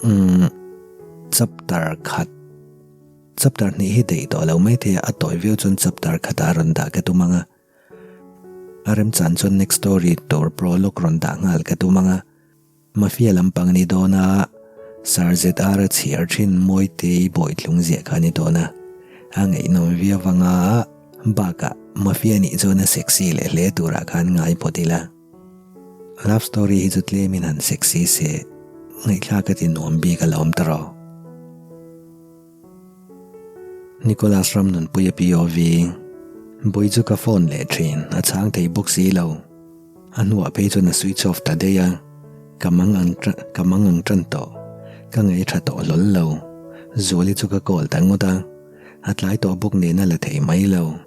Umm chapter khat chapter hnih hi daih tawh lo mai thei a, a tawi viau chuan chapter khatah rawn dah ka tum ang a. A remchan chuan next story tur prologue rawn dah nghal ka tum ang a. Mafia lampang a ni dawn a, Sir ZR a chhiar thin Mawitei Bawitlung ziah kha a ni dawn a. A ngaihnawm viau ang a, bakah Mafia nih chuan a sexy leh hle turah khan ngai phawt ila. Love story hi chu tlemin han sexy se ngaihthlak a ti nuam bik a la awm ta rawh. Nicholas Ramnunpuia POV Bui chu ka phone leh thin a chhang thei bawk si lo. A hnuah phei chuan a switch off ta daih a, ka mang ang ka mang ang tan tawh. Ka ngaih tha tawh hlawl lo. Zuali chu ka call ta ngawt a, a tlai tawh bawk nen a la thei mai lo.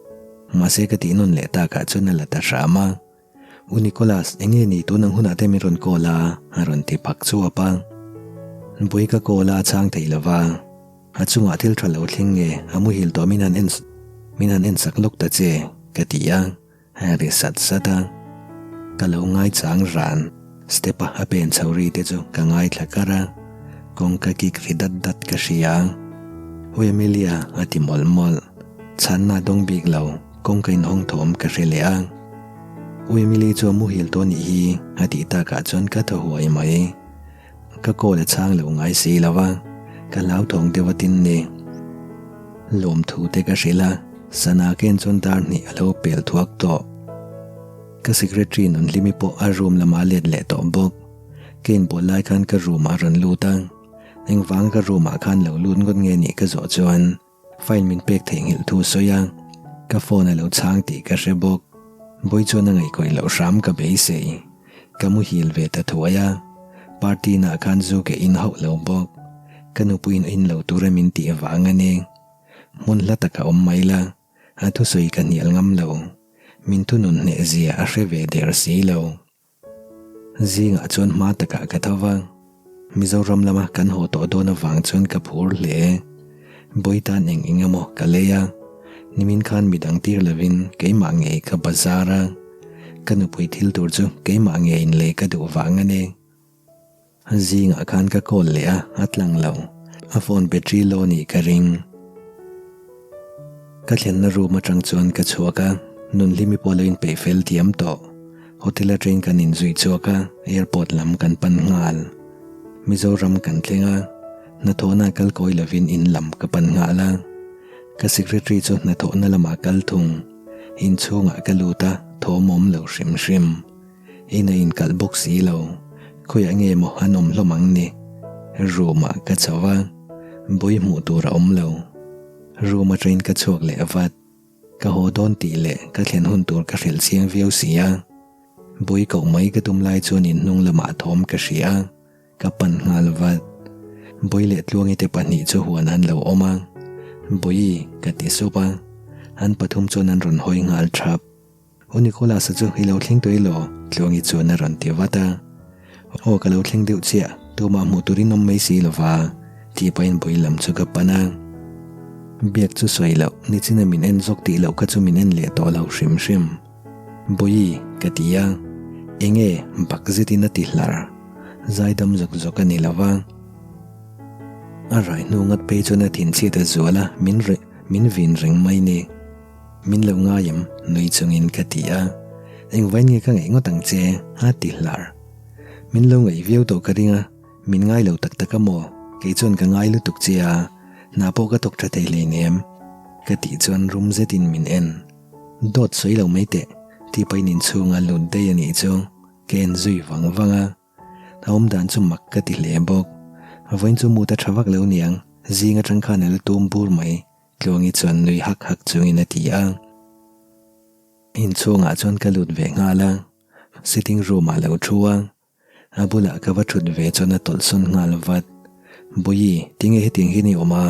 Mahse ka tih nawn leh takah chuan a la ta hram a. U Nicholas, enge ni tun ang hunah te min rawn call a? a rawn ti phak chuap a. Bui ka call a a chhang thei lova, a chungah thil tha lo thleng nge a muhil tawh min han en min han en sak lawk ta che ka ti a, a ri sat sat a. Ka lo ngaichang ran, step a a pen chho ri te chu ka ngaithla kar a, kawngka kik ri dat dat ka hria. U Emilia a ti mawlh mawlh, chhanna a dawng bik lo. Kawngka inhawng thawm ka hre leh a, U Emily chu a muhil tawh anih hi a tih takah chuan ka thaw huai mai. Ka call a chhang lo ngai si lo a, ka hlauthawng deuh a tin ni. Lawmthu te ka hrilh a, sana ken chuan dar hnih a lo pel thuak tawh. Ka secretary Nunhlimi pawh a room lamah a let leh tawh bawk. Ka inbual lai khan ka room ah a rawn lut a, engvanga ka room ah khan lo lut ngawt nge nih ka zawh chuan, File min pek theihnghilh thu sawi a, ka phone a lo chhang tih ka hre bawk. Bawi chuan a ngaihkawih loh hram ka beisei. Ka muhil ve ta thuai a, party naah khan zu ke in hauh lo bawk. Ka nupuiin a in lo tura min tih avang a ni. Hmun hla taka awm mai la, a thusawi ka hnial ngam lo. Min thunun hneh zia a hre ve der si lo. Zingah chuan hma takah ka tho va, Mizoram lama kan haw tawh dawn avang chuan ka phur hle. Bawitan eng eng emaw ka lei a, nimin khan midang tir lovin keimah ngei ka bazar a, ka nupui thil tur chu keimah ngeiin lei ka duh vang a ni. Zingah khan ka call leh a, a tlang lo. A phone battery low nih ka ring. Ka thlenna room atang chuan ka chhuak a, Nunhlimi pawh lo inpeih fel diam tawh. Hotel atangin kan inzui chhuak a, airport lam kan pan nghal. Mizoram kan thleng a, hnathawhna kal kawi lovin in lam ka pan nghal a. Ka secretary chu hnathawhna lamah kal thung. Inchhungah ka lut a, thawm awm lo hrim hrim. In a inkalh bawk si lo, khawiah nge maw an awm hlawm ang ni? Room ah ka chho a, bawi hmuh tur a awm lo. Room atangin ka chhuak leh vat. Ka haw dawn tih leh ka thlen hun tur ka hrilh chiang viau si a. Bawi koh mai ka tum lai chuan inhnung lamah thawm ka hria a, ka pan nghal vat. Bawi leh Tluangi te pahnih chu huan an lo awm a, Bawi ka ti sup a, an pathum chuan an rawn hawi nghal thap. U Nicholas-a chu i lo thleng tawh ilo? Tluangi chuan a rawn ti vat a. Aw ka lo thleng deuh chiah, tumah hmuh turin awm mai si lova, tih pahin bui lam chu ka pan a. Biak chu sawi loh, nichina min en zawk tih loh kha chu min en leh tawh lo hrim hrim. Bawi, ka ti a. Enge, bak zetin a ti hlar. Zaidam zawk zawk a ni lova. A rai hnu ngat phei chuan a thinchhiat a zual a, min min vin reng mai ni. Min lo ngai em? Nui chungin ka ti a. Engvain nge ka ngaih ngawt ang che? A ti hlar. Min lo ngaih viau tawh ka ring a, min ngai lo tak tak a maw? Kei chuan ka ngai lutuk che a, hna pawh ka thawk tha thei hleinem. Ka tih chuan rum zetin min en. Dawt sawi lo mai teh, ti pahin inchhunga lut daih a nih chu ka en zui vang vang a. A awm dan chu mak ka ti hle bawk. Vawiin chu mut a tha vak lo niang, zing atang khan a la tum bur mai. Tluangi chuan nui hak hak chungin a ti a. Inchhungah chuan ka lut ve nghal a, sitting room ah lo thu a, a bulah ka va thut ve chuan a tawlhsawn nghal vat. Bawi, tinge hetiang hian i awm a?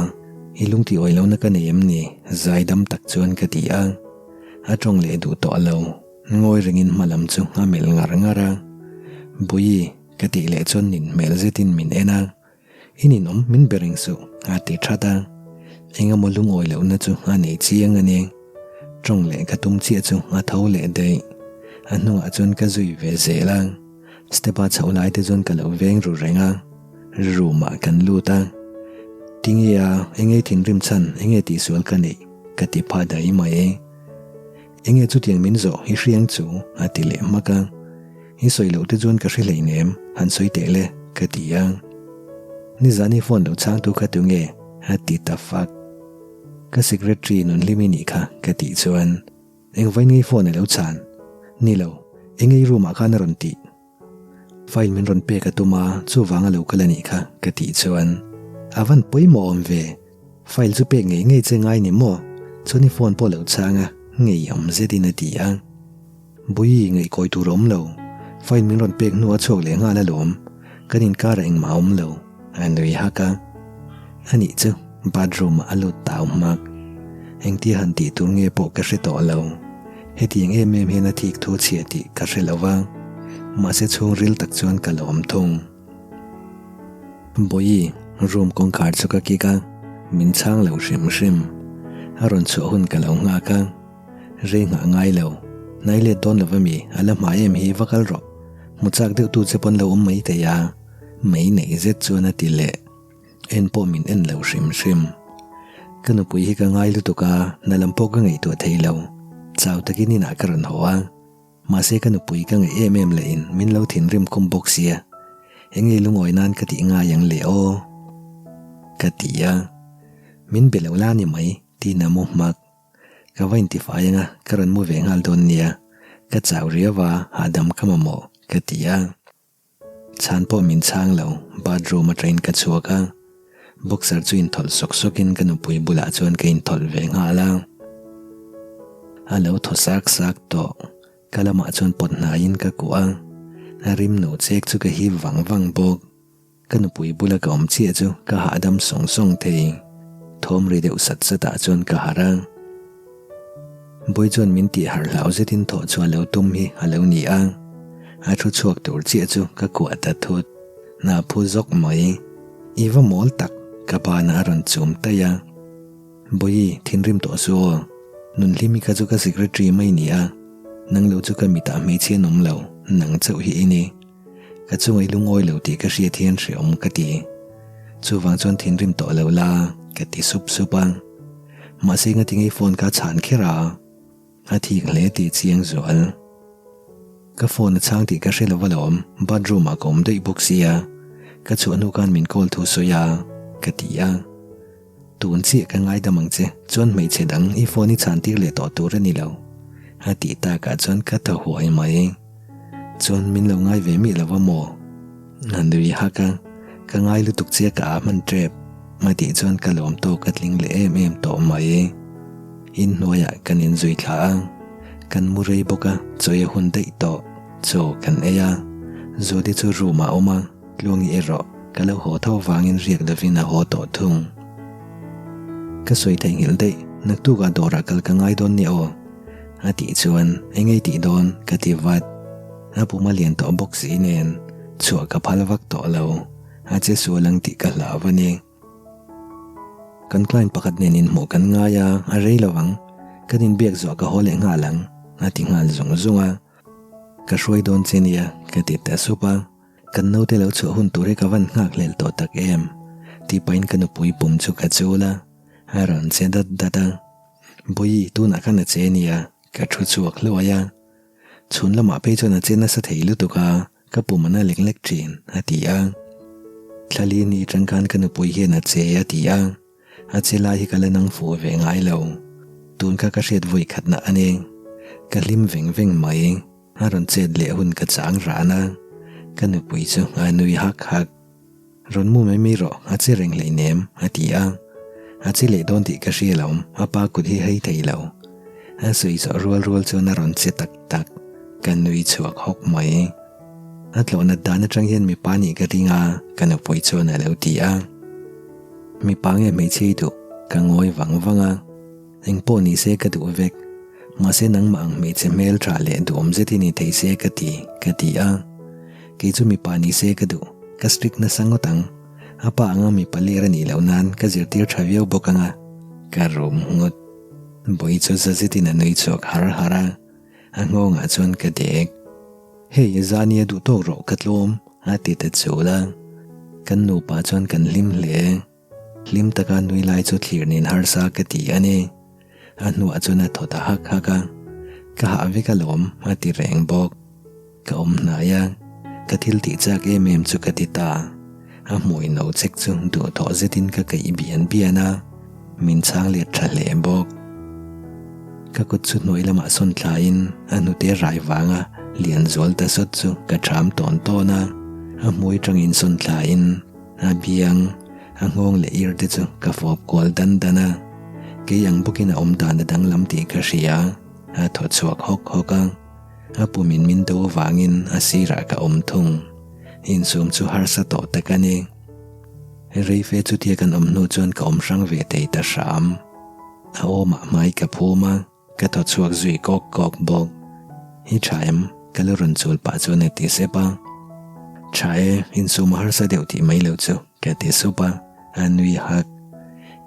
I lungti awih lohna ka nei em ni? Zaidam tak chuan ka ti a. A tawng leh duh tawh lo. Ngawi rengin hma lam chu a melh ngar ngar a. Bawi, ka tih leh chuan nin hmel zetin min en a. I ninawm min be reng suh, a ti that a. Engemaw lungawi lohna chu a nei chiang a ni. Tawng leh ka tum chiah chu a tho leh daih. A hnungah chuan ka zui ve zel a. Step-a chhoh lai te chuan ka lo veng ru reng a. Room ah kan lut a, Tinge a, enge thinrim chhan, enge tihsual ka neih? ka ti pha daih mai. Enge chutiang min zawh i hriang chu? a ti leh hmak a. I sawi loh te chuan ka hre hleinem, han sawi teh le, ka ti a. Nizan i phone lo chhangtu kha tunge? a ti ta fak. Ka secretary Nunhlimi nih kha, ka tih chuan, Engvain ngei phone a lo chhan? Ni lo, enge i room ah khan a rawn tih? File min rawn pek a tum a, chuvang a lo kal a nih kha, ka tih chuan, A van pawimawh awm ve, file chu pek ngei ngei che ngai ni maw? Chuan i phone pawh lo chhang a, ngei awm zetin a ti a. Bui, ngaihkawi tur a awm lo, file min rawn pek hnu a chhuak leh nghal alawm, kan inkarah engmah a awm lo, a nui hak a. A nih chu, bathroom ah a lut tau hmak. Engtia han tih tur nge pawh ka hre tawh lo. Hetiang em em hian a thik thu chhia tih ka hre lo va, mahse chhungril tak chuan ka lawm thung. Bawihi, room kawngkhar chu ka kik a, min chhang lo hrim hrim. A rawn chhuah hun ka lo nghak a, rei nghah ngai lo. Hnai let dawn lo va mi, a la hma em hi va kal rawh. Hmu chak deuh tu che pawn lo awm mai thei a, mei neih zet chuan a ti leh. En pawh min en lo hrim hrim. Ka nupui hi ka ngai lutuk a, hna lam pawh ka ngaihtuah thei lo. Chau takin inah ka rawn haw a. Mahse ka nupui ka ngaih em em leh in min lo thinrim khum bawk sia. Enge lungawi nan ka tih ngai ang le aw? Ka ti a. Min be lo la ni mai, tiin a mu hmak. Ka va intifai anga ka rawn mu ve nghal dawn nia. Ka chau riau a, hahdam ka mamawh, ka ti a. Chhan pawh min chhang lo, bathroom atangin ka chhuak a, boxer chu inthawlh sawk sawkin ka nupui bulah chuan ka inthawlh ve nghal a. A lo thaw sak sak tawh, ka lamah chuan pawt hnaiin ka kuah a, a rim no chek chu ka hip vang vang bawk. Ka nupui bula ka awm chiah chu ka hahdam sawng sawng thei, thawm ri deuh sat satah chuan ka harh a. Bawi chuan min tih harh hlau zetin thawh chhuah lo tum hi a lo ni a, a thu chhuak tur chiah chu ka kuah ta thut. Hna phu zawk mai. I va mawl tak, ka banah a rawn chum taih a. Bawi, thinrim tawh su aw. Nunhlimi kha chu ka secretary mai ni a, nang lo chu ka mitah hmeichhia an awm lo, nang chauh hi i ni. Ka chunga i lungawi lo tih ka hriat hian hreawm ka ti. Chuvang chuan thinrim tawh lo la, ka ti sup sup a. Mahse ngatinge i phone kha chhan kher a? A thik hle tih chiang zual. Ka phone a chhang tih ka hre lo alawm, bathroom ah ka awm daih bawk sia, ka chhuah hnu khan min call thu sawi a, ka ti a. Tun chiah ka ngaidam ang che, chuan hmeichhe dang i phone i chhan tir leh tawh tur a ni lo, a tih takah chuan ka thaw huai mai. Chuan min lo ngai ve miah lo va maw? A nui hak a, ka ngai lutuk che ka ah hman tep, a tih chuan ka lawm tawk a tling leh em em tawh mai. Inhnuaiah kan inzui thla a, kan mu rei bawk a, chawi a hun daih tawh, chaw kan ei a, Zuali chu room ah a awm a, Tluangi erawh ka lo haw tho vangin riak lovin a haw tawh thung. Ka sawi theihnghilh daih, naktukah dawrah kal ka ngai dawn nia aw, a tih chuan eng ei tih dawn ka ti vat. A pum a lian tawh bawk si nen chhuah ka phal vak tawh lo, a che sual ang tih ka hlau a ni. Kan client pakhat nen inhmuh kan ngai a, a rei lo ang, kan inbiak zawh ka haw leh nghal ang, a ti nghal zung zung a. Ka hruai dawn che nia, ka ti ta sup a. Kan naute lo chhuah hun tur hi ka van nghak hlel tawh tak em? tih pahin ka nupui pum chu ka chul a, a rawn che dat dat a. Bawihi, tunah khan a che nia, ka thu chhuak hluai a. Chhun lamah phei chuan a che nasa thei lutuk a, ka pum a na lek lek thin, a ti a. Thlali ni atang khan ka nupui hian a che, a ti a. A che lai hi ka la nang fuh ve ngai lo. Tun kha ka hriat vawi khatna a ni. Ka hlim veng veng mai. A rawn chet leh hun ka chang ran a, ka nupui chu a nui hak hak. Rawn mu mai mai rawh, a che reng hleinem, a ti a. A che leh dawn tih ka hria lo, a pa kut hi hei thei lo. A sawi zawh rual rual chuan a rawn che tak tak, ka nui chhuak hawk mai. A tlawhnat dan atang hian mipa nih ka ring a, ka nupui chuan a lo ti a. Mipa nge hmeichhe i duh? Ka ngawi vang vang a. Engpawh ni se ka duh vek. Mahse nangmah ang hmeichhe hmel tha leh duhawm zet hi ni thei se ka ti, ka ti a. Kei chu mipa ni se ka duh, ka strict nasa ngawt ang. A pa anga mipa ler a nih loh nan ka zirtir tha viau bawk ang a, ka rum ngawt. Bawi chu za zetin a nui chhuak har har a, a nghawngah chuan ka dek. Hei, Zania duh tawk rawh ka tlawm, a ti ta chul a. Kan nupa chuan kan hlim hle. Hlim taka nui lai chu thlir nen harsa ka ti a ni. A hnuah chuan a thaw ta hak hak a, Ka hah vek alawm a ti reng bawk. Ka awm hnai a, ka thil tih chak em em chu ka ti ta. A hmui no chek chu duhthawh zetin ka keih bian bian a, min chhang let tha hle bawk. Ka kut chu hnuai lamah sawn thlaiin a hnute rai vanga lian zual ta sawt chu ka ṭham tawn tawn a, a hmui tangin sawn thlaiin a biang, a nghawng leh ir te chu ka fawp kual dan dan a, kei ang bawkin a awm dan a danglam tih ka hria, a thaw chhuak hawk hawk a, a pumin min do avangin a sirah ka awm thung, insum chu harsa tawh tak a ni. Reife chutia kan awm hnu chuan ka awm hrang ve thei ta hram. A awmah hmai ka phum a, ka thaw chhuak zui kawk kawk bawk. I tha em? Ka lu rawn chul pah chuan a ti sep a. Tha e, insum a harsa deuh tih mai lo chu, ka ti sup a, a nui hak.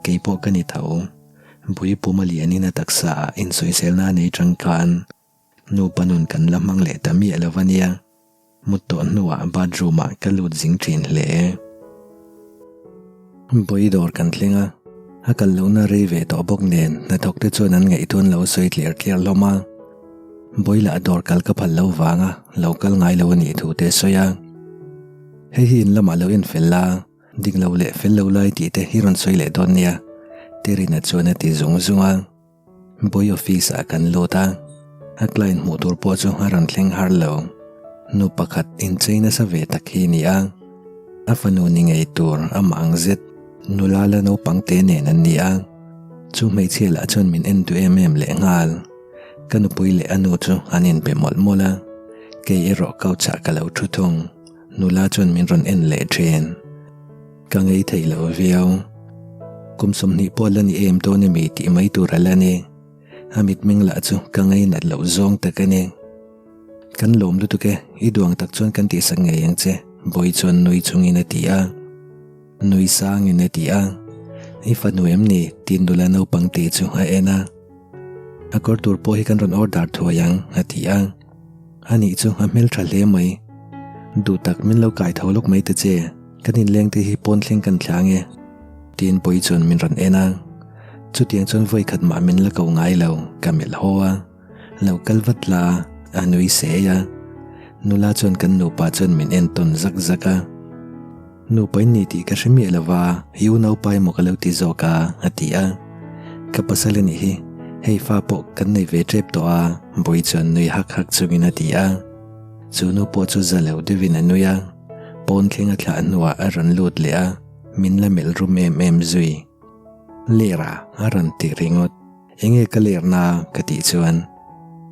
Kei pawh ka ni tho. Bui pum a lianin a taksa ah insawiselna a nei tangkan. Nupa nun kan la hmang leh ta miah lo a nia. Mut tawh hnuah bathroom ah ka lut zing thin hle. Bawi dawr kan thleng a, a kal lohna rei ve tawh bawk nen hnathawk te chuan an ngaihtuan lo sawi tliar tliar hlawm a. Bawi lah dawr kal ka phal lo vanga lo kal ngai lo a nih thu te a sawi a. Hei hi in lamah lo en fel la, dik lo leh fel lo lai tih te hi rawn sawi leh dawn nia, Terina chuan a ti zung zung a. Boy office ah kan lut a, a client hmuh tur pawh chu a rawn thleng har lo. Nu pakhat inchei nasa ve tak hi a ni a, a fanu ni ngei tur amah ang zet nula la naupang te nen an ni a, chu hmeichhia lah chuan min en duh em em leh nghal. Ka nupui leh a nu chu an inbe mawlh mawlh a, kei erawh couch ah ka lo thu thung. Nula chuan min rawn en leh thin. Ka ngei thei lo viau. Kum 20 pawh la ni em dawn emi tih mai tur a la ni. A mitmeng lah chu ka ngainat loh zawng tak a ni. Kan lawm lutuk e, i duang tak chuan kan tihsak ngei ang che, Bawi chuan nui chungin a ti a. Nui sangin a ti a. I fanu em ni? Tiin nula naupang tih chu a en a. A kawr tur pawh hi kan rawn order thuai ang, a ti a. Anih chu a hmeltha hle mai. Duh tak min lo kai tho lawk mai ta che, kan inleng te hi pawn thleng kan thla ange. Tiin Pawi chuan min rawn en a. Chutiang chuan vawi khat mah min la ko ngai lo, ka melh haw a. Lo kal vat la, a nui sei a. Nula chuan kan nupa chuan min en tawn zak zak a. Nupa in ni tih ka hre miah lo va, i unaupa emaw ka lo ti zawk a, a ti a. Ka pasal a nih hi, hei fa pawh kan nei ve tep tawh a, Bawi chuan nui hak hak chungin a ti a. Chu nu pawh chu za lo deuhin a nui a, pawn thleng a thlah hnuah a rawn lut leh a, min la melh rum em em zui. Lera a rawn ti ringawt. Enge ka lerna ka tih chuan,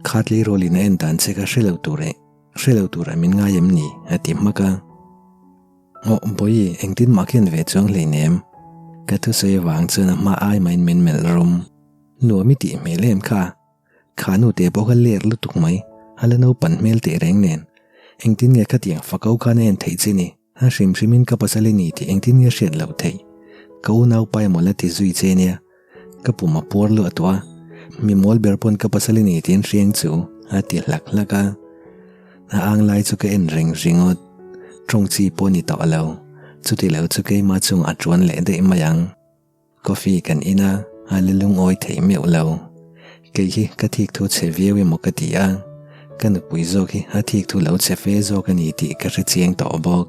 Kha tleirawl in a en dan che kha hre lo tur eh. Hre lo turah min ngai em ni? a ti hmak a. Aw, Bawihi, engtin mah khian ve chuang hleinem. Ka thusawi avang chuan a hma ai mahin min melh rum. Nuam i tih hmel em kha? Kha nu te pawh kha ler lutuk mai, a la naupan hmel teh reng nen. Engtin nge khatiang fakau khan a en theih che ni? A hrim hrimin ka pasal i ni tih engtin nge hriat loh theih? Ka unaupa emaw la ti zui che nia. Ka pum a puar luah tawh a, mi mawl ber pawn ka pasal i ni tiin hriang chu a ti hlak hlak a. A ang lai chu ka en reng ringawt. Tawng chi pawh ni tawh lo. Chuti lo chu keimah chungah a tuan leh daih mai ang. Coffee kan in a, a la lungawi thei meuh lo. Kei hi ka thik thu chhe viau emaw ka ti a, ka nupui zawk hi a thik thu lo chhe fe zawk a ni tih ka hre chiang tawh bawk.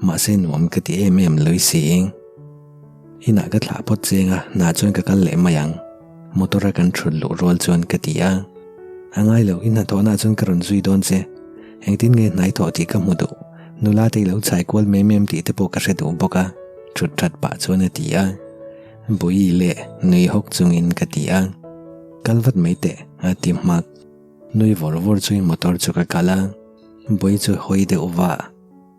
Mahse nuam ka ti em em lui si. Inah ka thlah phawt cheng a, hna chuan ka kal leh mai ang. Motor a kan thut luh rual chuan ka ti a. A ngai lo, i hnathawhna chuan ka rawn zui dawn che. Engtin nge hnai thawh tih ka hmu duh. Nula te i lo chhai kual mem em tih te pawh ka hre duh bawk a, thut that pah chuan a ti a. Bawi leh nui hawk chungin ka ti a. Kal vat mai teh, a ti hmak. Nui vawr vawr chuin motor chu ka kal a. Bawi chu hawi deuh vah.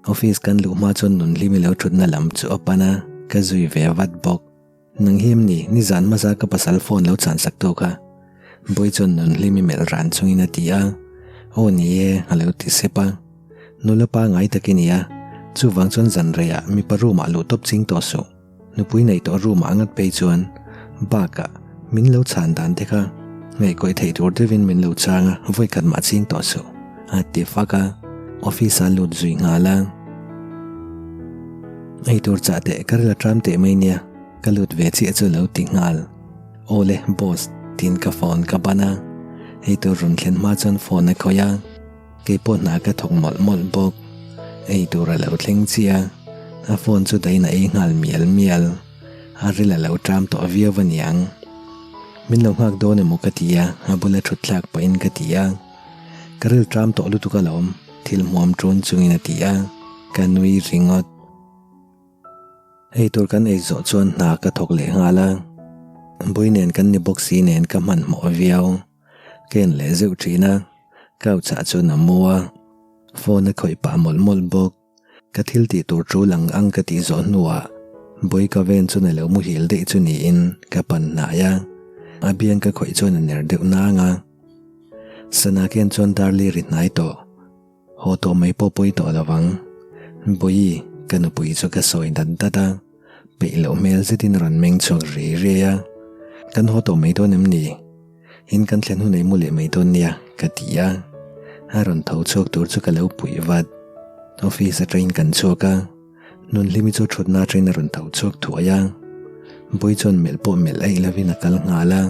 Office kan luh hma chuan Nunhlimi lo thutna lam chu a pan a, ka zui ve vat bawk. Nang hi em ni, nizan hmasa ka pasal phone lo chhan sak tu kha. Bawi chuan Nunhlimi melh ran chungin a ti a, Aw ni e, a lo ti sep a. Nula pangai tak i ni a, chuvang chuan zan reiah mipa room ah luh tawp ching tawh suh. Nupui nei tawh room ah ngat phei chuan bakah min lo chhan dan te kha ngaihkawih theih tur deuhin min lo chang a, vawikhat mah ching tawh suh, a ti fak a, office ah lut zui nghal a. Eitur chah teh ka ril a tram teh mai nia, ka lut ve chiah chu lo ti nghal. Awle boss, tiin ka phone ka ban a. Eitur rawn thlen hma chuan phone a khawih a, keipawh hna ka thawk mawlh mawlh bawk. Eitur a lo thleng chiah a, a phone chu dahin a ei nghal mial mial. A ril a lo tram tawh viau a niang. Min lo nghak dawn emaw ka ti a, a bula thut thlak pahin ka ti a. Ka ril tram tawh lutuk alawm, thil hmuam ṭun chungin a ti a, ka nui ringawt. Eitur kan ei zawh chuan hna ka thawk leh nghal a, Bui nen kan ni bawk si nen ka hmanhmawh viau. Ka en leh zeuh ṭhin a, couch ah chuan a mu a, phone a khawih pah mawlh mawlh bawk. Ka thil tih tur ṭul ang ang ka tih zawh hnuah Bui ka ven chuan a lo muhil daih chu niin ka pan hnai a, a biang ka khawih chuan a ner deuh nang a. Sana khian chuan Darli ri hnai tawh, haw tawh mai pawh pawi tawh lo vang. Bui, ka nupui chu ka sawi dat dat a, peih loh hmel zetin a rawn meng chhuak ri riai a. Kan haw tawh mai dawn em ni? In kan thlen hun ei mu leh mai dawn nia, ka ti a. A rawn tho chhuak tur chu ka lo puih vat. Office atangin kan chhuak a, Nunhlimi chu thutna atangin a rawn tho chhuak thuai a. Bui chuan melh pawh melh eih lovin a kal nghal a.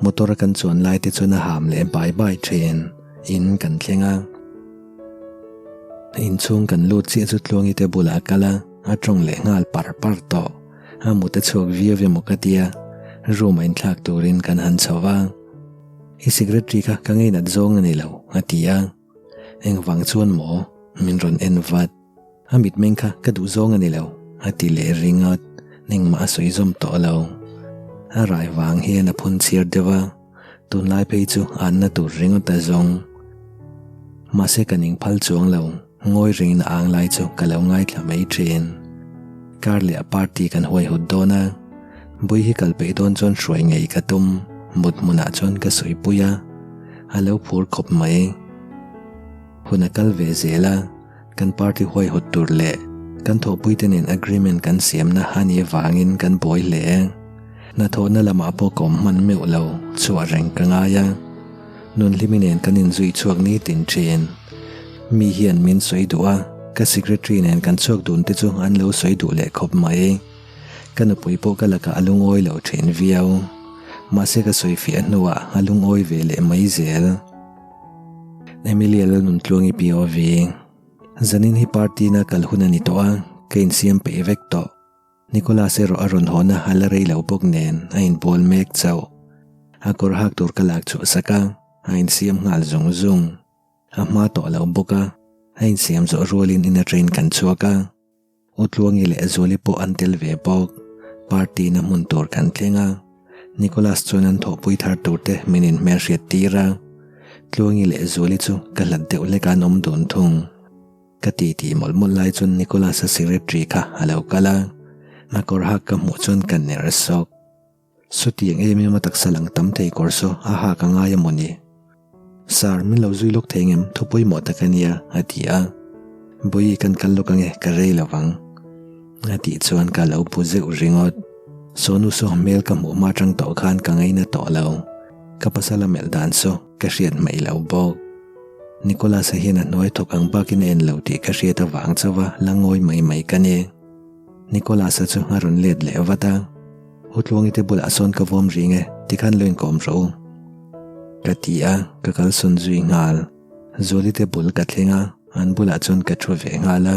Motor a kan chuan lai te chuan a ham leh bai bai thin. In kan thleng a. Inchhung kan lut chiah chu Tluangi te bulah a kal a, a tawng leh nghal par par tawh. A mut a chhuak viau emaw ka tia, room a inthlak turin kan han chho va. I secretary kha ka ngeinat zawng a ni lo, a ti a. Engvang chuan maw? Min rawn en vat. A mitmeng kha ka duh zawng a ni lo, a ti leh ringawt. Engmah a sawi zawm tawh lo. A rai vang hian a phun chhiar deuh a, tunlai phei chu anna tur ringawt a zawng. Mahse ka ning phal chuang lo. Ngawi rengin a ang lai chu ka lo ngaithla mai thin. Kar leh a party kan huai hut dawn a, Bui hi kal peih dawn chuan hruai ngei ka tum, mut hmunah chuan ka sawi pui a, a lo phur khawp mai. Hun a kal ve zel a, kan party huai hut tur leh kan thawhpuite nen agreement kan siamna a nih avangin kan buai hle. Hnathawhna lamah pawh ka awm hman meuh lo, chhuah reng ka ngai a. Nunhlimi nen kan inzui chhuak nitin thin. Mi hian min sawi duh a, ka secretary nen kan chhuak dun te chu an lo sawi duh leh khawp mai. Ka nupui pawh ka lakah a lungawi lo thin viau. Mahse ka sawi fiah hnuah a lungawi ve leh mai zel. Emilia Lalnuntluangi POV. Zanin hi party na kal hun a ni tawh a, ka insiam peih vek tawh. Nicholas erawh a rawn hawn a, a la rei lo bawk nen a inbual mek chauh. A kawr hak tur ka lak chhuah sak a, a insiam nghal zung zung. A hma tawh lo bawk a, a insiam zawh rualin in aṭain kan chhuak a. U Tluangi leh Zuali pawh an tel ve bawk. Party na hmun tur kan thleng a, Nicholas chuan an thawhpui thar tur te min inhmelhriat tir a. Tluangi leh Zuali chu ka hlat deuh hlek a an awm dun thung. Ka ti tih mawlh mawlh lai chuan Nicholas-a secretary kha a lo kal a, a kawr hak ka hmuh chuan ka ner sawk. Sutiang em em a taksa lang tam thei kawr saw a hak a ngai a maw ni? Sir, min lo zui lawk thei ngem thu pawimawh tak a nia, a ti a. Bawihi kan kal lawk ange, ka rei lo vang. A tih chuan ka lo bu zeuh ringawt. Sawnu saw hmel ka hmuh hma atang tawh khan ka ngaina tawh lo. Ka pasal a melh dan saw ka hriat hmaih lo bawk. Nicholas-a hian a hnuai thawk ang bakin a en lo tih ka hriat avang chauha la ngawi mai mai ka ni. Nicholas-a chu a rawn let leh vat a, U Tluangi te bulah sawn ka vawm ring e, tikhan lo inkawm rawh u. Ka ti a, ka kalsawn zui nghal. Zuali te bul ka thleng a, an bulah chuan ka thu ve nghal a.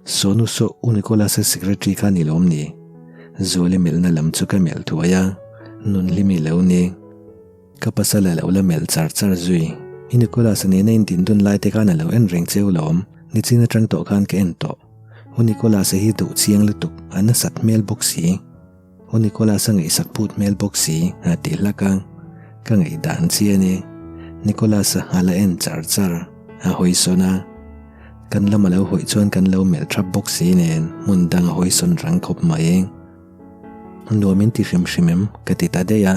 Sawnu saw U Nicholas-a secretary kha ni lawm ni? Zuali melhna lam chu ka melh thuai a, Nunhlimi lo ni. Ka pasal a lo la melh char char zui. I Nicholas-a nena in din dun lai te khan a lo en reng cheu lawm, nichin atang tawh khan ka en tawh. U Nicholas-a hi duh chiang lutuk, a nasat hmel bawk si. U Nicholas-a ngaihsak phut hmel bawk si, a ti hlak a. Ka ngaihdan chi a ni. Nicholas-a a la en char char, a hawi sawn a. Kan lam a lo hawi chuan kan lo melh thap bawk si nen hmun dang a hawi sawn rang khawp mai. Nuam in ti hrim hrim em? Ka ti ta daih a.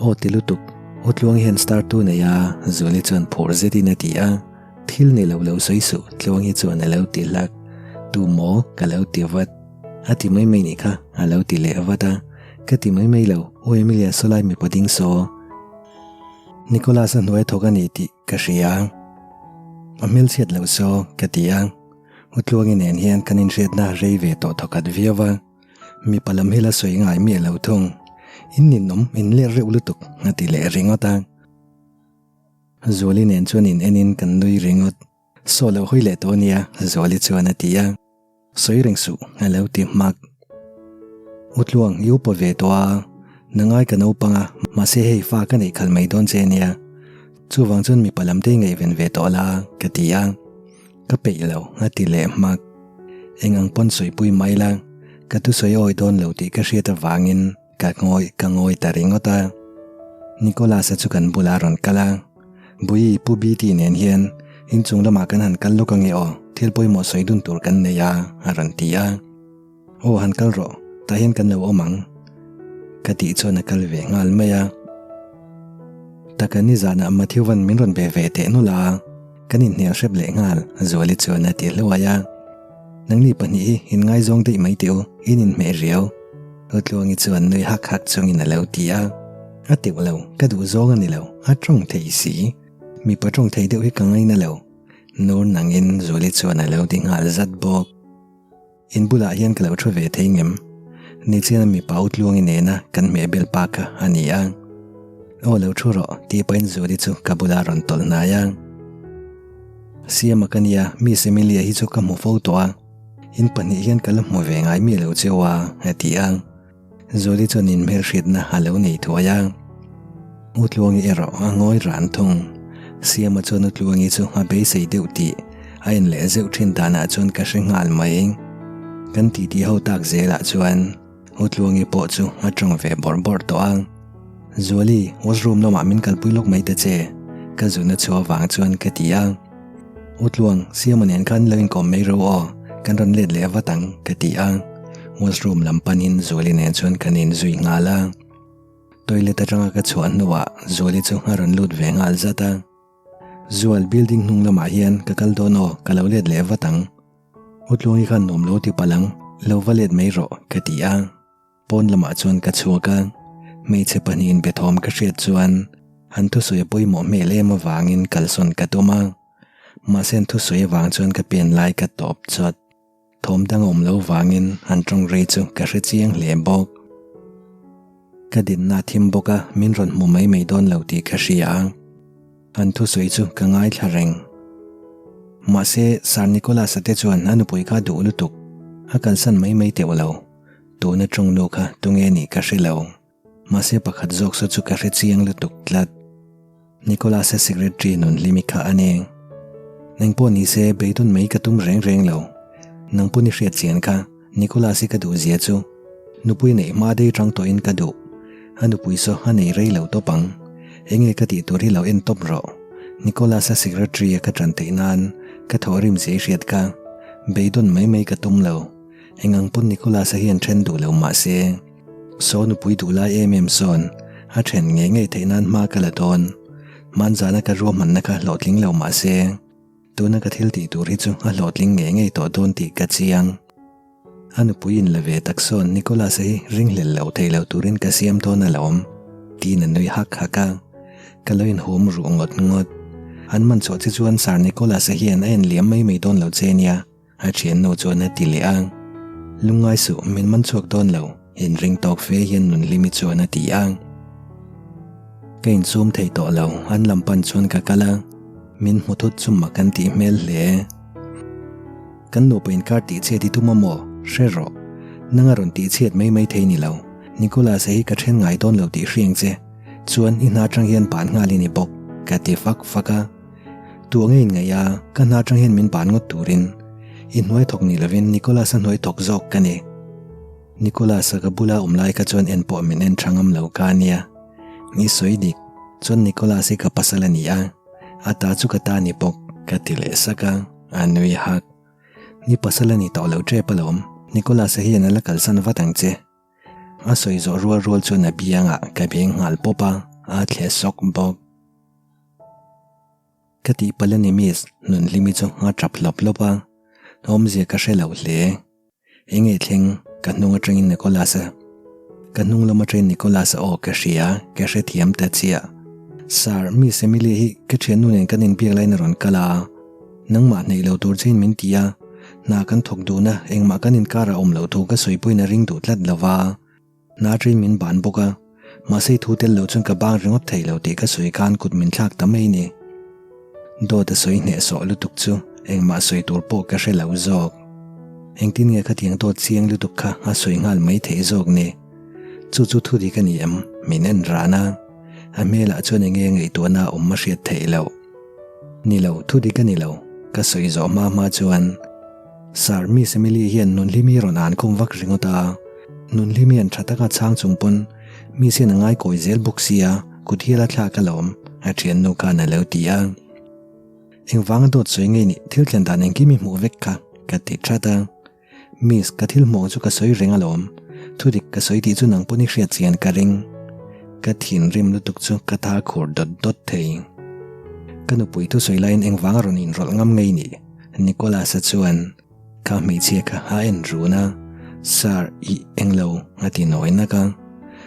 Aw ti lutuk, U Tluang hian star tu nei a, Zuali chuan phur zetin a ti a. Thil ni lo lo sawi suh, Tluangi chuan a lo ti hlak. Tu maw? Ka lo ti vat. A ti mai mai nih kha, a lo ti leh vat a. Ka ti mai mai lo, U Emilia sawlai mipa ding saw. Nicholas-a hnuai thawk a ni tih ka hria. A hmelchhiat lo saw, ka ti a. Utluangi nen hian kan inhriatna rei ve tawh thawkhat viau a, mipa lam hi la sawi ngai miah lo thung. In ninawm in ler reuh lutuk a ti leh ringawt a. Zuali nen chuan in enin kan nui ringawt. Saw lo hawi leh tawh ania Zuali chuan a ti a. Sawi reng suh a lo ti hmak. Utluang i upa ve tawh a, nangai ka naupang a, mahse hei fa ka neih khalh mai dawn che ania. Chuvang chuan mipa lam te i ngaihven ve tawh la ka ti a. Ka peih lo a ti leh hmak. Eng ang pawn sawipui mai la, ka thusawi awi dawn lo tih ka hriat avangin ka ngawi ka ngawi ta ringawt a. Nicholas-a chu kan bulah a rawn kal a, Bui Pu BT nen hian inchung lamah kan han kal lawk ange aw, thil pawimawh sawi dun tur kan nei a a rawn ti a. Aw han kal rawh, tah hian kan lo awm ang ka tih chuan a kal ve nghal mai a. Taka nizanah Matthew-a'n min rawn be ve teh nawlh a, kan inhnial hrep leh nghal Zuali chuan a ti hluai a. Nangni pahnih hi inngaizawng daih mai teh u, in inhmeh riau. Utluangi chuan nui hak hak chungin a lo ti a, A teuh lo, ka duh zawng a ni lo, a tawng thei si. Mipa tawng thei deuh hi ka ngaina lo. Nur nangin Zuali chuan a lo ti nghal zat bawk. In bulah hian ka lo thu ve thei ngem? Nichiana mipa Utluangi nena kan hmehbel pa kha a ni a. Aw lo thu rawh, tih pahin Zuali chu ka bulah a rawn tawlh hnai a. Siama ka nia, Miss Emilia hi chu ka hmu fo tawh a. In pahnih hian ka la hmu ve ngai mi lo cheu a, a ti a. Zuali chuan inhmelhriatna a lo nei thuai a. Utluangi erawh a ngawi ran thung. Siama chuan Utluangi chu a beisei deuh tih a en leh zeuh thin danah chuan ka hre nghal mai. Kan titi ho tak zelah chuan Utluangi pawh chu a tawng ve bawrh bawrh tawh a. Zuali, washroom lamah min kalpui lawk mai ta che, ka zuna chhuah vang chuan ka ti a. Utluang, Siama nen khan lo inkawm mai ro aw, kan rawn let leh vat ang, ka ti a. Washroom lam panin Zuali nen chuan kan inzui nghal a. Toilet atanga ka chhuah hnuah Zuali chu a rawn lut ve nghal zat a. Zual, building hnung lamah hian ka kal dawn aw, ka lo let leh vat ang. Utluangi khan nuam lo ti palh ang, lo va let mai rawh, ka ti a. Pawn lamah chuan ka chhuak a, hmeichhe pahnihin be thawm ka hriat chuan an thusawi a pawimawh hmel em avangin kalsawn ka tum a, mahse an thusawi avang chuan ka pen lai ka tawp chawt. Thawm dang a awm lo vangin an tawng rei chu ka hre chiang hle bawk. Ka dinna a thim bawk a, min rawn hmu mai mai dawn lo tih ka hria a, an thusawi chu ka ngaithla reng. Mahse Sir Nicholas-a te chuan a nupui kha duh lutuk, a kalsan mai mai teuh lo. Tuna tawng nu kha tunge nih ka hre lo. Mahse pakhat zawk saw chu ka hre chiang lutuk tlat. Nicholas-a secretary nun hlimi kha a ni. Nang pawh ni se beidawn mai ka tum reng reng lo. Nang pawn i hriat chian kha Nicholas-i ka duh zia chu. Nupui neih hma dei tang tawhin ka duh. A nupui saw a nei rei lo tawp ang. Enge ka tih tur hi lo en tawp rawh. Nicholas-a secretary a ka tan theih nan ka thawhrim zia i hriat kha. Beidawn mai mai ka tum lo. Eng ang pawn Nicholas-a hian then duh lo mah se, saw nupui duh lai em em sawn a then ngei ngei theih nan hma ka la dawn. Hmanzana ka ruahmanna kha hlawhtling lo mah se, tuna ka thil tih tur hi chu a hlawhtling ngei ngei tawh dawn tih ka chiang. A nupui in la ve tak sawn Nicholas-a hi ringhlel lo thei lo turin ka siam dawn alawm, tiin a nui hak hak a. Ka lo inhum ruh ngawt ngawt. An man chhuah che chuan Sir Nicholas-a hian a enliam mai mai dawn lo che nia. A thiannu chuan a ti leh a, Lungngai suh, min man chhuak dawn lo, inring tawk fe hian Nunhlimi chuan a ti a. Ka insum thei tawh lo, an lam pan chuan ka kal a, min hmu thut chu mak an tih hmel hle. Kan nupa inkar tihchhiat i tum a maw? Hre rawh. Nanga rawn tihchhiat mai mai thei ni lo, Nicholas-a hi ka then ngai dawn lo tih hriang che, chuan i hna atang hian ban nghal i ni bawk, ka ti fak fak a. Tu ange in ngaih a, ka hna atang hian min ban ngawt turin i hnuai thawk ni lovin Nicholas-a hnuai thawk zawk ka ni. Nicholas-a ka bula awm lai kha chuan en pawh min en tha ngam lo ka nia. Ni sawi dik chuan Nicholas hi ka pasal a ni a, a ta chu ka ta ni bawk ka ti leh sak a, a nui hak. Ni pasal a ni tawh lo tep alawm, Nicholas-a hian a la kalsan vat ang che. A sawi zawh rual rual chuan a biangah ka beng nghal pawp a, a thle sawk bawk. Ka tihpalh a ni miss, Nunhlimi chu a tap hlawp hlawp a, awmzia ka hre lo hle. Enge thleng, ka hnung atangin Nicholas-a, ka hnung lam atangin Nicholas-a aw ka hria, ka hrethiam ta chiah. Sir, Miss Emilia hi ka thiannu nen kan inbiak laiin a rawn kal a, nangmah hnaih lo tur chein min ti a, Hna kan thawk dun a, engmah kan inkarah awm loh thu ka sawipuiin a ring duh tlat lo va. Hna aṭain min ban bawk a, mahse i thu tel lo chuan ka bang ringawt thei lo tih ka sawi khan kut min thlak ta mai ni. Dawt a sawi hnehsawh lutuk chu engmah sawi tur pawh ka hre lo zawk. Engtin nge khatiang dawt chiang lutuk kha a sawi nghal mai theih zawk ni? Chu chu thu dik a ni em? Min en ran a, a hmelah chuan enge ngaihtuahna a awm a hriat theih loh. Ni lo, thu dik a ni lo, ka sawi zawh hma hma chuan Sir, Miss Emily hian Nunhlimi rawn an khum vak ringawt a, Nunhlimi an tha taka chhang chung pawn Miss hian a ngai kawi zel bawk sia, kut hial a thlak alawm, a thiannu khan a lo ti a. Engvanga dawt sawi ngei nih thil thlen dan engkim i hmuh vek kha, ka ti that a. Miss, ka thil hmuh ang chu ka sawi reng alawm. Thudik ka sawi tih chu nang pawn i hriat chian ka ring. Ka thinrim lutuk chu ka ta khur dawt dawt thei. Ka nupui thusawi laiin engvang a rawn inrawlh ngam ngei ni? Nicholas-a chuan kha hmeichhia kha a en run a, Sir, ih, englo, a ti nawi nak a.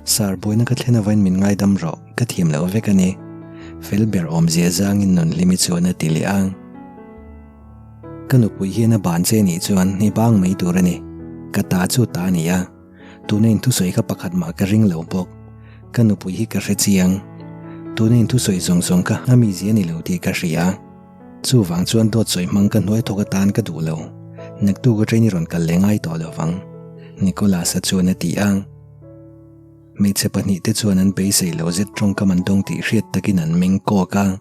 Sir, buaina ka thlen avain min ngaidam rawh, ka thiam loh vek a ni. Fel ber awmzia zangin Nunhlimi chuan a ti leh a. Ka nupui hian a ban che nih chuan i bang mai tur a ni. Ka ta chu ta a ni a, tuna inthusawi kha pakhat mah ka ring lo bawk. Ka nupui hi ka hre chiang. Tuna inthusawi zawng zawng kha a mizia a ni lo tih ka hria. Chuvang chuan dawt sawi hmang ka hnuai thawk atan ka duh lo. Naktuk atangin i rawn kal leh ngai tawh lo vang, Nicholas-a chuan a ti a. Hmeichhe pahnihte chuan an beisei lo zet tawngkam an dawng tih hriat takin an meng kawk a.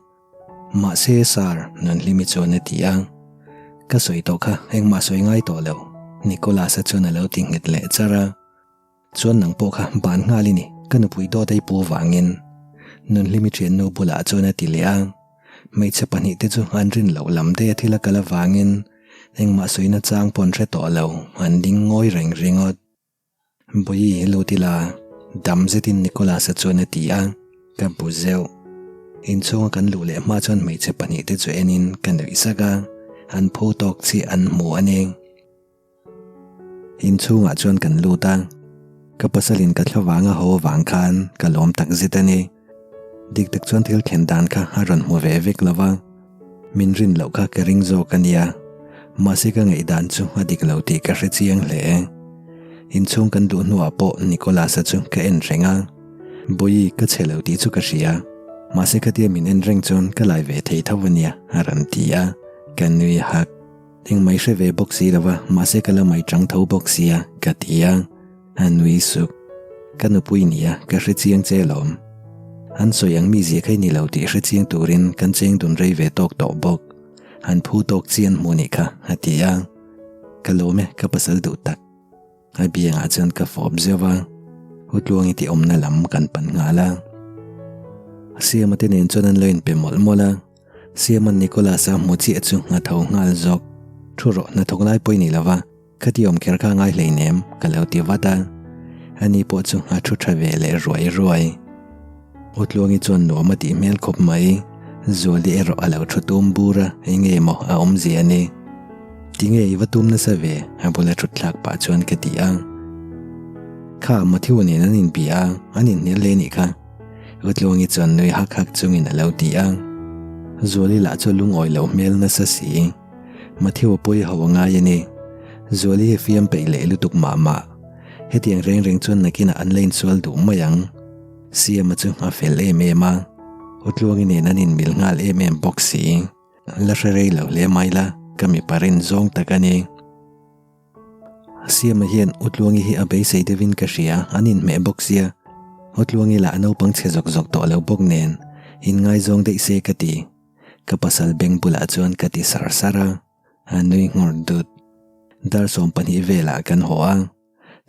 Mahse Sir, Nunhlimi chuan a ti a. Ka sawi tawh kha, engmah sawi ngai tawh lo, Nicholas-a chuan a lo ti nghet leh char a. Chuan nang pawh kha ban nghal i ni, ka nupui dawt a i pu vangin. Nunhlimi thiannu bulah chuan a ti leh a. Hmeichhe pahnihte chu an rin loh lam daih a thil a kal avangin engmah sawina chang pawh an hre tawh lo, an ding ngawi reng ringawt. Bawihi lut ila, dam zetin Nicholas-a chuan a ti a, ka bu zeuh. Inchhunga kan luh leh hma chuan hmeichhe pahnihte chu enin ka nuih sak a, an phu tawk chiah an hmu a ni. Inchhungah chuan kan lut a, ka pasalin ka thla vanga haw avang khan ka lawm tak zet a ni. Dik tak chuan thil thlen dan kha a rawn hmu ve vek lo va, min rin loh kha ka ring zawk a nia. Mahse ka ngaihdan chu a dik lo tih ka hre chiang hle. Inchhung kan duh hnuah pawh Nicholas-a chu ka en reng a, Bawihi ka chhe lo tih chu ka hria, mahse khatia min en reng chuan ka lai ve thei tho a nia a rawn ti a, ka nui hak. Engmah i hre ve bawk si lo va, mahse ka la mai chang tho bawk sia ka ti a. A nui suk. Ka nupui nia, ka hre chiang che alawm. An sawi ang mi zia kha i ni lo tih hre chiang turin kan cheng dun rei ve tawk tawh bawk. An phu tawk chian hmu nih kha, a ti a. Ka lawm e, ka pasal duh tak. A biangah chuan ka fawp zeuh a, Utluangi tih awmna lam kan pan nghal a. Siama te nen chuan an lo inpe mawlh mawlh a. Siama'n Nicholas-a hmu chiah chu a tho nghal zawk. Thu rawh, hnathawk lai pawh i ni lo va. Ka ti awm kher kha ngai hleinem ka lo ti vat a, ani pawh chu a thu tha ve leh ruai ruai. Utluangi chuan nuam a tih hmel khawp mai, Zuali erawh a lo thu tum bur a, enge maw a awmzia a ni. Tinge i va tum nasa ve? a bula thut thlak pah chuan ka ti a. Kha Matthew nen an inbia a, an inhnial hle nih kha. Utluangi chuan nui hak hak chungin a lo ti a. Zuali lah chu lungawi loh hmel nasa si. Matthew-a pawi ho a ngai a ni. Zuali hi fiam peih leh lutuk mah mah. Hetiang reng reng chuan nakinah an la insual duh mai ang. Siama chu a fel em em a, Utluangi nen an inmil nghal em em bawk si. La hre rei lo hle mai la, ka mipa rin zawng tak a ni. Siama hian Utluangi hi a beisei deuhin ka hria, an inhmeh bawk sia. Utluangi lah a naupang chhe zawk zawk tawh lo bawk nen, inngaizawng daih se ka ti. Ka pasal beng bulah chuan ka ti sar sar a, a nui nghawr dut. Dar 12 velah kan haw a,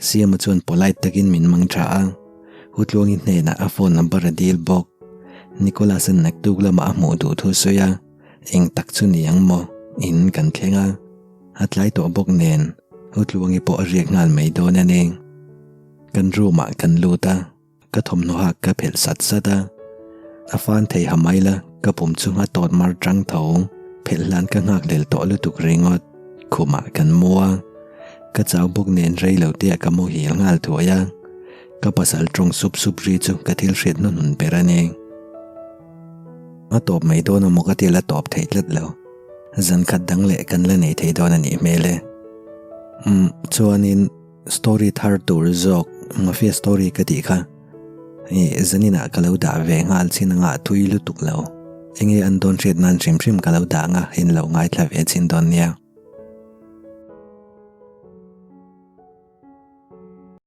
Siama chuan polite takin min mang tha a, Hutluangi hnenah a phone number a dil bawk. Nicholas-a'n naktuk lamah a hmuh duh thu sawi a, eng tak chu ni ang maw? In kan thleng a, a tlai tawh bawk nen Hutluangi pawh a riak nghal mai dawn a ni. Kan room-ah kan lut a. Ka thawmhnaw hak ka phelh sat sat a, a fan thei ha mai la, ka pum chu a tawt mar tang tho, phelh hlan ka nghak lel tawh lutuk ringawt, khumah kan mu a, ka chau bawk nen rei lo te ah ka muhil nghal thuai a, ka pasal tawng sup sup ri chu ka thil hriat hnuhnun ber a ni. A tawp mai dawn a maw ka ti la tawp thei tlat lo, zan khat dang leh kan la nei thei dawn a nih hmel e. Umm chuanin story thar tur zawk mafia story ka tih kha ih zaninah ka lo dah ve nghal chin anga tui lutuk lo. Enge an dawn hriat nan hrim hrim ka lo dah anga in lo ngaithla ve chin dawn nia.